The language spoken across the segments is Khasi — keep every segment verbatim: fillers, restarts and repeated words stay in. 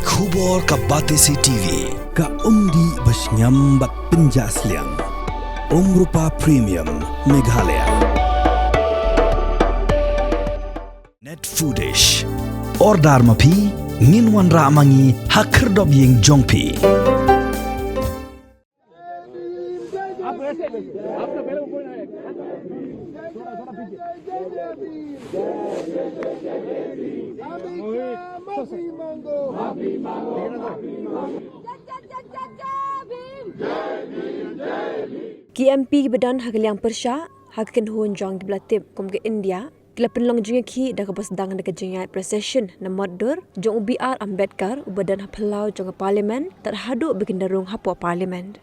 Khubor ka Batesi T V, ka umdih ba shngiam bad pynjah sliang. Umrupa Premium, Meghalaya. Net Foodish. Order ma phi, ngin wanrah ma ngi ha khyrdop ïing jong phi. Ki M P kiba don ha ka liang pyrshah ha ka kynhun jong kiba la tip kum ka India ki la pynlong jingïakhih da kaba sdang da ka jingïaid procession na mot dur jong u B R Ambedkar uba don ha phyllaw jong ka Parliament tad haduh ba kin da rung hapoh Parliament.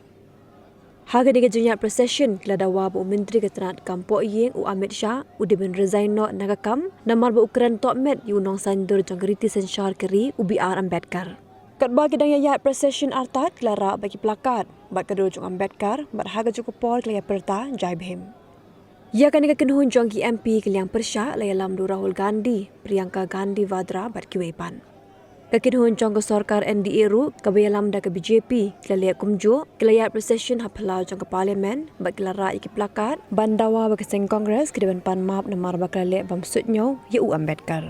Ha kane ka jingïaid procession ki la dawa ba u Myntri ka tnad kam pohïing u Amit Shah u dei ban resign noh na ka kam namar ba u kren tohmet ïa u nongsaiñdur jong ka riti synshar ka ri u B R Ambedkar. Katba ki dang ïaid procession artat ki la rah bad ki placard bad ka dur jong Ambedkar bad ha kajuh ka por ki la ïapyrta Jai Bhim. Ïa kane ka kynhun jong ki M P ka liang pyrshah la ïalam da u Rahul Gandhi, Priyanka Gandhi Vadra bad kiwei pat. Ka kynhun jong ka sorkar N D A ruh kaba ïalam da ka B J P ki la leh kumjuh, ki la ïaid procession ha phyllaw jong ka Parliament bad ki la rah ïa ki placard ban dawa ba ka seng Congress ka dei ban pan map namar ba ka la leh bym suidñiew ïa u Ambedkar.